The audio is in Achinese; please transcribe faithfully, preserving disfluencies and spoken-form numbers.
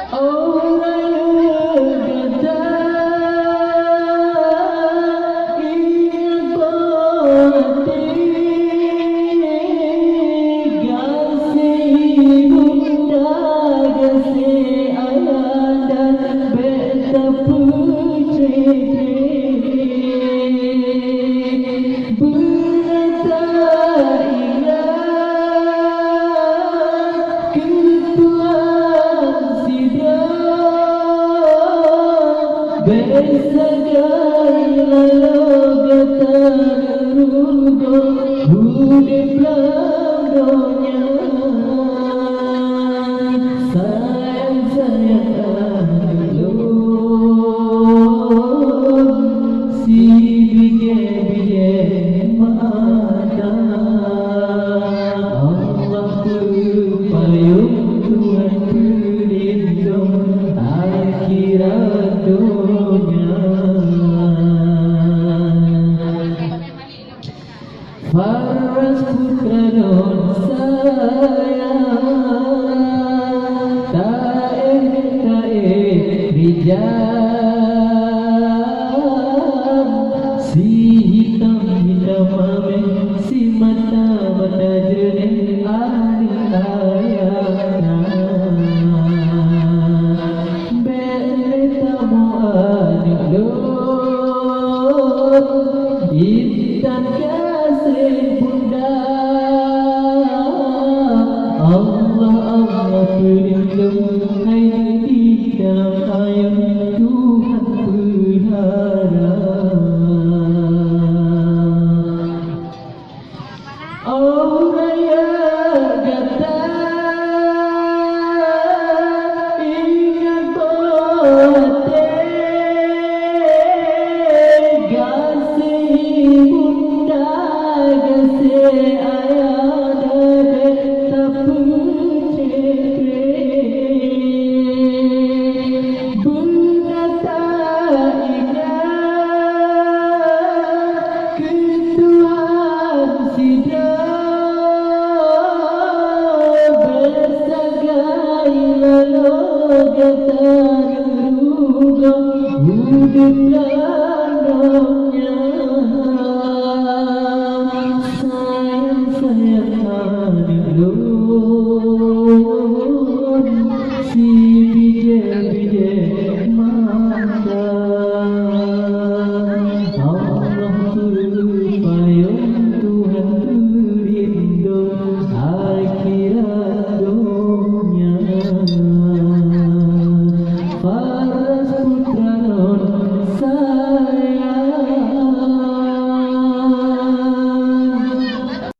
Orang gata ibarat gaséh bunda, gaséh ayanda, bèk tapeucré-cré. Beurata ingat keu Tuhan sidroe, bèk sagai laloe gata rugoe udép lam donya. Sayang-sayang aneuk lôn, sibijèh-bijèh mata. Allah peupayông, Tuhan peulindông, akhirat donya. Faras putra lôn sayang, taéh-taéh rijang, si hitam-hitam amé, si mata-mata jeunéh, aneuk ayah na. Bèk lé tamoe aneuk lôn, intan gaséh bunda. Allah, Allah peulindông,